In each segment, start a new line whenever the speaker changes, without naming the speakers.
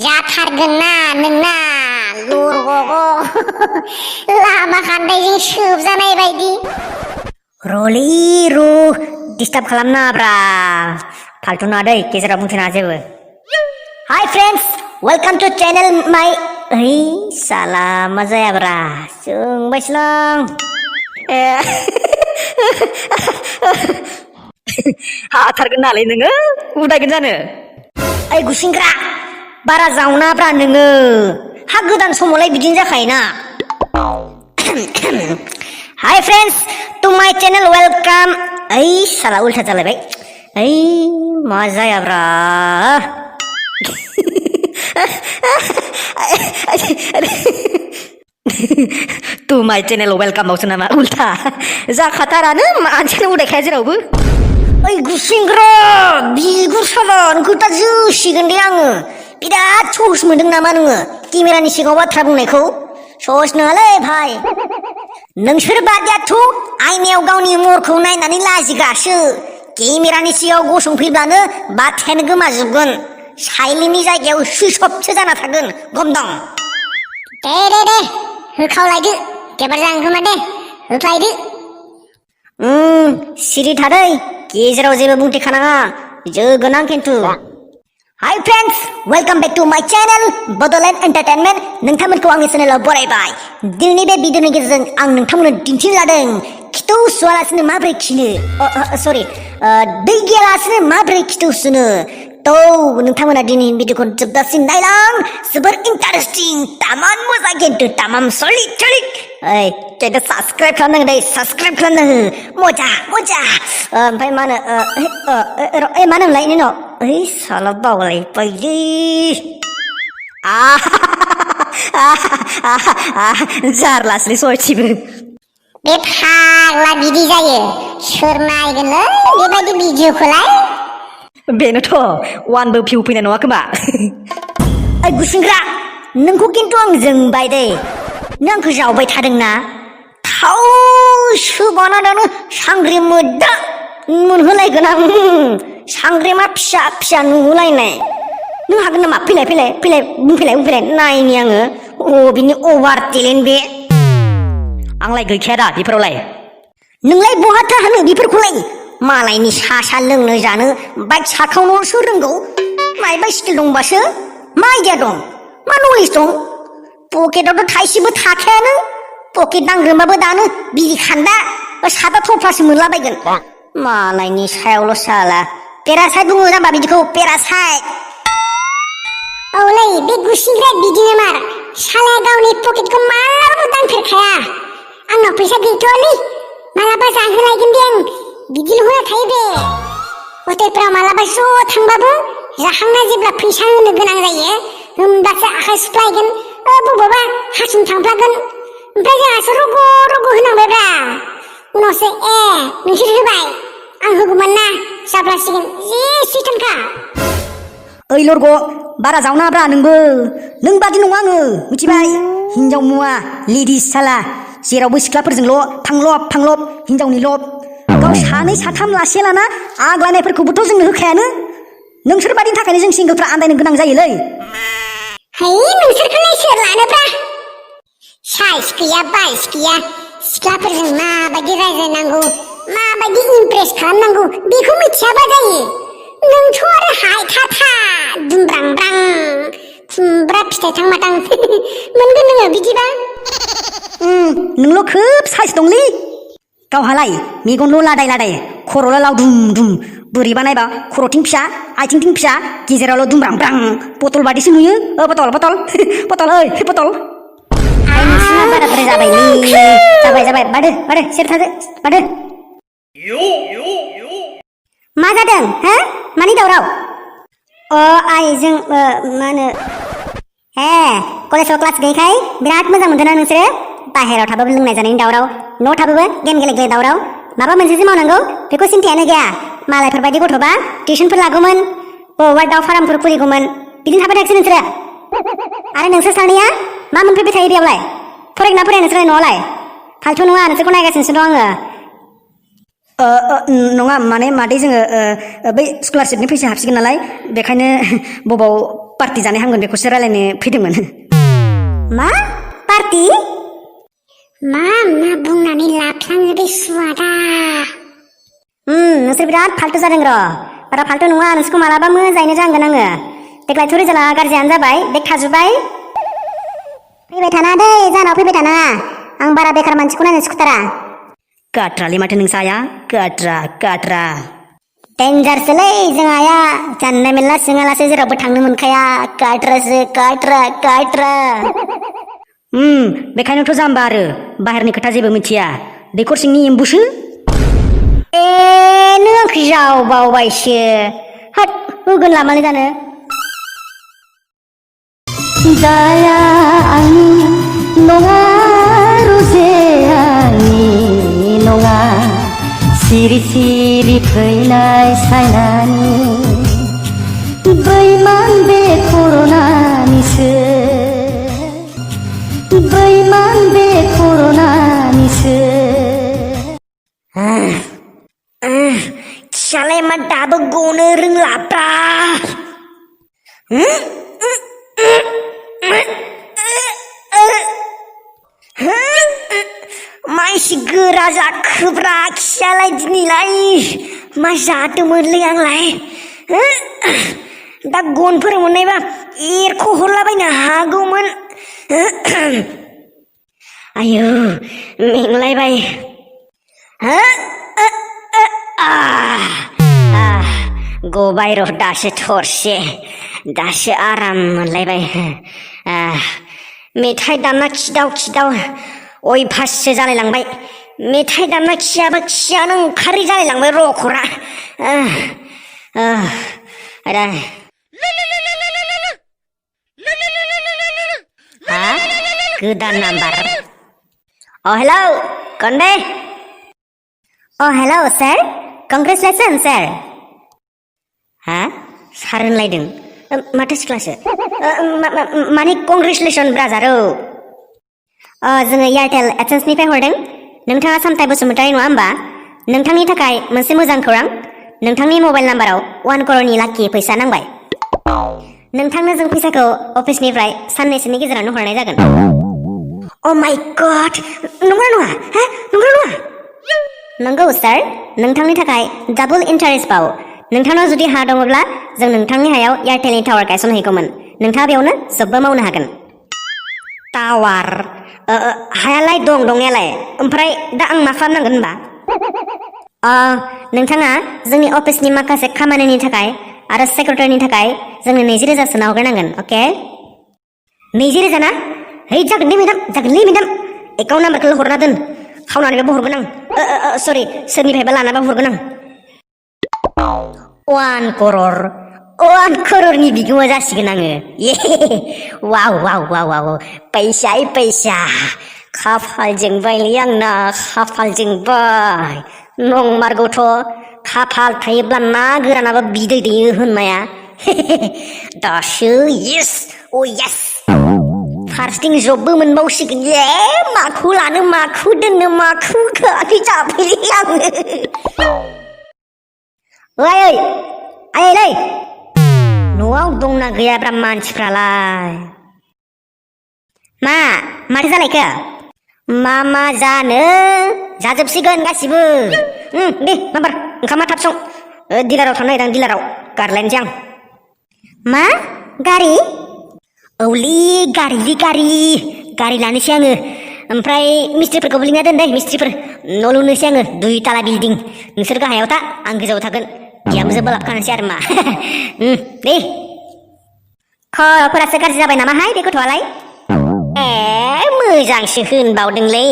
जाथारगोन ना नोंना लरग'गौ लामा खान्दायजों सोबजानाय बायदि
रलि रु डिस्टार्ब खालामनाङाब्रा फाल्थु नङा दै गेजेराव बुंथेना जेबो hi friends welcome to channel माय ओइ साला मा जायाब्रा जोंबायसोलां हाथारगोन नालाय नोङो उदायगोन जानो ओइ गुसिंग्रा बारा जावनाब्रा नोङो हा गोदान समावलाय बिदिनो जाखायोना hi friends to my channel welcome ओइ साला उल्टा जालायबाय ओइ मा जायाब्रा टू माय चैनल वेलकम आवसो नामा उल्टा जाखाथारानो मानसिखौनो उदायखाया जेरावबो ओइ गुसिंग्रा बिगुर साला नोंखौ दा जोसिगोन दे आङो बिराद सहस मोनदों नामा नोङो केमेरानि सिगाङाव बाथ्रा बुंनायखौ सहस नङालै भाइ नोंसोर बादियाथ' आइनायाव गावनि महरखौ नायनानै लाजिगासो केमेरानि सिगाङाव गसंफैब्लानो बाथ्रायानो गोमाजोबगोन साइलेन्टनि जायगायाव सुइसअफसो जाना थागोन गमदं
दे होखावलायदो गेबार जागोन खोमा दे होख्लायदो
सिरि थादै गेजेराव जेबो बुंथिखानाङा जोगोन आं खिन्थु hi friends welcome back to my channel Bodoland entertainment नोंथांमोनखौ आंनि चेनेलाव बरायबाय दिनैनि बे भिडिअनि गेजेरजों आं नोंथांमोननो दिन्थिनो लादों खिथौ सुवालासिनो माबोरै खिनो सरि दै गैयालासिनो माबोरै खिथौ सुनो थ' नोंथांमोना दिनै भिडिअखौ जोबजासिम नायलां जोबोर इन्टारेस्टिं तामान मोजां खिन्थु तामाम सलिड ओइ चेनेल साबस्क्राइब खालामनांगौ दे साबस्क्राइब खालामना हो मजा ओमफ्राय मा होनो मा होनोमोनलाय नोंनाव ओइ साला बावलायबायलै जारलासोलै सयथिबो
बे फाग्ला बिदि जायो सोर नायगोनलै बेबायदि भिडिअखौलाय
बेनोथ' वानबो भिउ फैनाय नङा खोमा ओइ गुसिंग्रा नोंखौ खिन्थु आं जोंबाय दे नों आंखौ जावबाय थादोंना थाव सोबाना दानो सांग्रे मोदा मोनहोलायगोन आं सांग्रेमा फिसा फिसा नुहोलायनाय नों हागोन नामा फैलाय बुंफैलाय नायनि आङो बिनि अभार टेलेन्ट बे आंलाय गैखाया दा बेफोरावलाय नोंलाय बहाथो होनो बेफोरखौलाय मालायनि सा लोंनो जानो बाइक साखावनोसो रोंगौ मायबा स्किल दंबासो मा आइडिया दं मा नलेज दं पकेटावथ' थाइसेबो थाखायानो पकेट दांग्रोमबाबो दानो बिरि खान्दा सादा थफ्लासो मोनलाबायगोन मालायनि सायावल' साला पेरासाइट बुङो जाम्बा बिदिखौ पेरासाइट
औलै बे गुसिंग्राया बिदिनो मार सालाया गावनि पकेटखौ मालाबाबो दांफेरखाया आंनाव फैसा गैथ'वालै मालाबा जाहोलायगोन दे आं बिदिल' होना थायो बे हटेलफ्राव मालाबा ज' थांबाबो जाखांना जेब्ला फैसा होनो गोनां जायो होमब्लासो आखाइ सुफ्लायगोन बबावबा हारसिं थांफ्लागोन ओमफ्राय जोंहासो रग' होनांबायब्रा उनावसो नोंसोर होबाय आं होगौमोन ना जाब्लासिगोन जे सैथानखा
ओइ लरग' बारा जावनाब्रा नोंबो नों बादि नङा आङो मिथिबाय हिनजाव मुवा लेडिस साला जेरावबो सिख्लाफोरजोंल' थांलब हिनजावनि लब गाव सानै साथाम लासे लाना आग्लायनायफोरखौबोथ' जोंनो होखायानो नोंसोर बादिनि थाखायनो जों सिंगोलफ्रा आन्दायनो गोनां जायोलै
है नोंसोरखौलाय सोर लानोब्रा साइस गैया बाइस गैया सिख्लाफोरजों माबायदि रायज्लायनांगौ माबायदि इमप्रेस खालामनांगौ बेखौ मिथियाबा जायो नोंथ' आरो हायथाथा दुमब्रांब्रां खुमब्रा फिथाइ थांमाथां मोनगोन नोङो बिदिबा
नोंल' खोब साइस दंलै गावहालाय मेगनल' लादाय खर'ल' लावदुम बोरैबा नायबा खर'थिं फिसा आथिंथिं फिसा गेजेरावल' दुमब्रांब्रां पटल बादिसो नुयो पटल ओइ पटल आइ नोंसिना बाराद्राय जाबायलै जाबाय बादो सेर थादो बादो मा जादों हो मानि दावराव आइ जों मा होनो कलेजाव क्लास गैयैखाय बिराद मोजां मोनदोंना नोंसोरो बाहेराव थाबाबो लोंनाय जानायनि दावराव न' थाबाबो गेम गेले दावराव माबा मोनसे मावनांगौ बेखौ सिन्थायानो गैया मालायफोरबायदि गथ'बा टिउसनफोर लागौमोन बबावबा दाउ फार्मफोर खुलिगौमोन बिदिनो थाबाय थागोन नोंसोरो आरो नोंसोर सानैया मा मोनफैबाय थायो बेयावलाय फरायगोन ना फराया नोंसोर न'आवलाय फाल्थु नङा नोंसोरखौ नायगासिनोसो दं आङो नङा माने मादै जोङो बै स्कलारशिपनि फैसा हाबसिगोन नालाय बेखायनो बबाव पार्टि जानाय हामगोन बेखौसो रायलायनो फैदोंमोन मा पार्टि
मा मा बुंनानै लाफ्लाङो बे सुवादा
नोंसोर बिराद फाल्तु जादों र' बारा फाल्तु नङा नोंसोरखौ मालाबा मोजाङैनो जांगोन आङो देग्लायथ' रिजाल्टआ गाज्रियानो जाबाय बेग थाजोब्बाय
फैबाय थानाङा दै जाहानाव फैबाय थानाङा आं बारा बेखार मानसिखौ नायनो सुखुथारा
गाद्रालै माथो नोंसा आया गाद्रा
डेन्जारसोलै जों आया जानला मेनला सोङालासे जेरावबो थांनो मोनखाया गाद्रासो गाद्रा
बेखायनोथ' जाम्बा आरो बाहेरनि खोथा जेबो मिथिया दैखर सिंनि एम्बुसो
नों आंखौ जावबावबायसो होद होगोन लामालै जानो
जाया आंनि नङा रुजे आंनि नङा सिरि सिरि फैनाय सायनानि बैमान बे कर'नानिसो बैमान बे कर'नानिसो
खियालाय मा दाबो गनो रोंलाब्रा मा एसे गोरा जाखोब्रा खियालाय दिनैलाय मा जादोंमोनलै आंलाय दा गनफोर मोननायबा एरख' हरलाबायनो हागौमोन आयौ मेंलायबाय गबाय र' दासो थरसे दासो आराम मोनलायबाय मेथाइ दामना खिदाव अयभाससो जालायलांबाय मेथाइ दामना खियाबा खियानो ओंखारै जालायलांबाय रखरा गोदान नाम्बार हेलौ कन्डे
hello sir congratulation sir
sir होनलायदों माथो सिख्लासो माने कंग्रेचुलेसन ब्रादार
जोङो एयारटेल एसेन्सनिफ्राय हरदों नोंथाङा सामथाइ बसुमतारी नङा होमबा नोंथांनि थाखाय मोनसे मोजां खौरां नोंथांनि मबाइल नाम्बाराव 1 क'रनि लाखि फैसा नांबाय नोंथांनो जों फैसाखौ अफिसनिफ्राय साननैसोनि गेजेरावनो हरनाय जागोन
अ माय गड नंगौ नङा
नंगौ सार नोंथांनि थाखाय डाबल इन्टारेस्ट बाव नोंथांनाव जुदि हा दङब्ला जों नोंथांनि हायाव एयारटेलनि टावार गायसनहैगौमोन नोंथाङा बेयावनो जबबो मावनो हागोन
टावार हायालाय दं दंनायालाय ओमफ्राय दा आं मा खालामनांगोन होनबा
नोंथाङा जोंनि अफिसनि माखासे खामानिनि थाखाय आरो सेक्रेटारिनि थाखाय जोंनो 20,000 सोना हरग्रोनांगोन अके
20,000 ना है जागोनलै मेडाम एकाउन्ट नाम्बारखौल' हरना दोन खावनानैबाबो हरगोन आं सरि सोरनिफ्रायबा लानाबाबो हरगोन आं 1 क'ररनि बिगोमा जासिगोन आङो वाव पैसा खाफालजोंबायलै आंना खाफालजोंबाय नंमारगौथ' खाफाल थायोब्ला ना गोरानाबो बिदै दैयो होननाया दासो येस फार्स्टिं जबबो मोनबावसिगोन माखौ लानो माखौ दोननो माखौ खोआखै जाफैलै आङो आयै न'आव दंना गैयाब्रा मानसिफ्रालाय
माथो जालायखो
मा जानो जाजोबसिगोन गासिबो दे नाम्बार ओंखामा थाब सं डिलाराव थांनो नागिरदों डिलाराव गारलायनोसै आं
मा गारि
औलै गारि लानोसै आङो ओमफ्राय मिस्ट्रिफोरखौबो लिंना दोन दे मिस्ट्रिफोर न' लुनोसै आङो 2 ताला बिल्डिं नोंसोर गाहायाव था आं गोजौआव थागोन बिहामजोबो लाबखानोसै आरो मा दे
खर'फोरासो गाज्रि जाबाय नामाहाय बे गथ'आलाय
मोजांसो होनबावदोंलै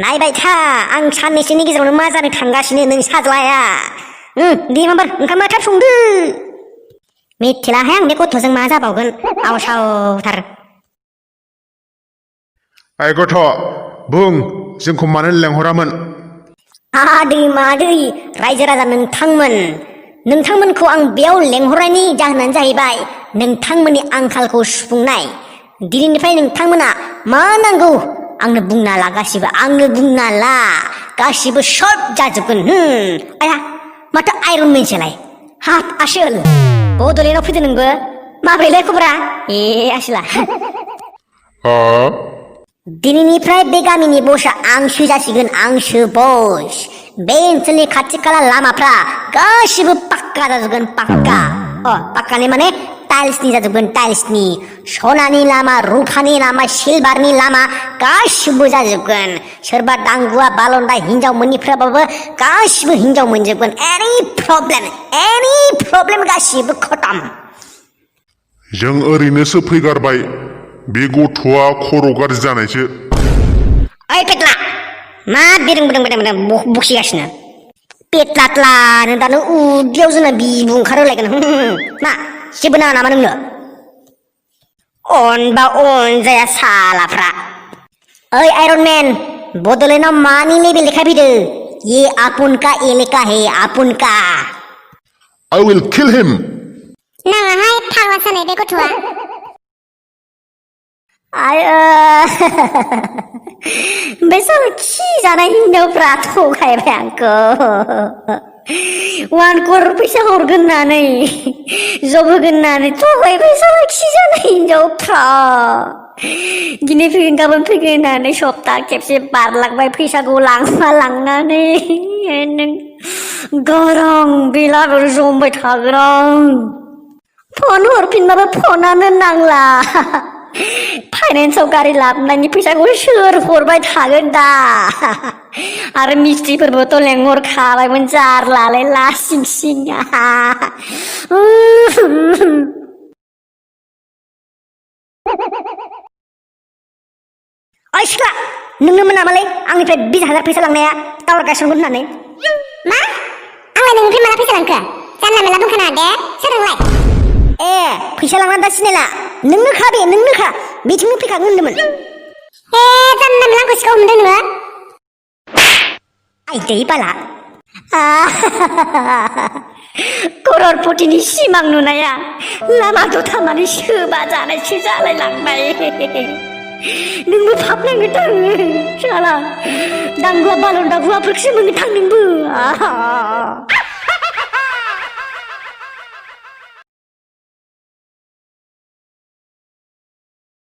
नायबाय था आं साननैसोनि गेजेरावनो मा जानो थांगासिनो नों साज्लाया दे माबार ओंखामा थाब संदो
मिथिलाहाय आं बे गथ'जों मा जाबावगोन आवसावथार
ओइ गथ' बुं जोंखौ मानो लेंहरामोन
आदै मादै रायजो राजा नोंथांमोनखौ आं बेयाव लेंहरनायनि जाहोनानो जाहैबाय नोंथांमोननि आंखालखौ सुफुंनाय दिनैनिफ्राय नोंथांमोना मा नांगौ आंनो बुंना ला गासिबो आंनो बुंना ला
गासिबो सर्ट जाजोबगोन आया माथो आयरन मेनसोलाय हाब आसोल बड'लेण्डआव फैदो नोंबो माब्रैलाय खबरा आसोला दिनैनिफ्राय बे गामिनि बसआ आंसो जासिगोन आंसो बस बे ओनसोलनि खाथि खाला लामाफ्रा गासिबो पाक्का जाजोबगोन पाक्कानि माने टाइल्सनि जाजोबगोन टाइल्सनि सनानि लामा रुफानि लामा सिलभारनि लामा गासिबो जाजोबगोन सोरबा दांगुआ बालन्दा हिनजाव मोननिफ्राबाबो गासिबो हिनजाव मोनजोबगोन एनि प्रब्लेम गासिबो खतम
जों ओरैनोसो फैगारबाय बे गथ'आ खर' गाज्रि जानायसो
ओइ पेटला मा बिरं बखिगासिनो पेटलाट्ला नों दानो उदैयाव जोंना बिबु ओंखारहोलायगोन मा जेबो नाङा नामा नोंनो अनबा अनजाया सालाफ्रा ओइ आयरन मेन बड'लेण्डआव मानि लेबेल लेखा फैदो ये आपुनका एलेका है आपुनका
I will kill him
नाङाहाय फाग्ला सानाय बे गथ'आ
बे साला खि जानाय हिनजावफ्रा थगायबाय आंखौ 1 crore फैसा हरगोन होननानै जब होगोन होननानै थगायबाय साला खि जानाय हिनजावफ्रा दिनै फैगोन गाबोन फैगोन होननानै सप्ता खेबसे बारलांबाय फैसाखौ लांनानै नों गरं बेलाबो जमबाय थागोन आं फन हरफिनबाबो फनानो नांला फाइनान्सआव गारि लाबोनायनि फैसाखौ सोर हरबाय थागोन दा आरो मिस्ट्रिफोरबोथ' लेंहरखाबायमोन जारलालै लासिं सिंआ ओइ सिख्ला नोंनो मोन नामालै आंनिफ्राय 20,000 फैसा लांनाया टावार गायसनगोन होननानै
मा आंलाय नोंनिफ्राय माला फैसा लांखो जानला मेला बुंखाना दे सोरलाय
फैसा लांना दा सिनायला नोंनोखा बिथिंनो फैखागोन होनदोंमोन
जानला मेला आंखौ सिखाव हमदों नोङो
आइदै बाला कररपतिनि सिमां नुनाया लामा दथामानि सोबा जानायसो जालाय लांबाय नोंबो फाब नांगो थाङो साला दांगुआ बालन्दा बुवाफोरखौसो मोननो थां नोंबो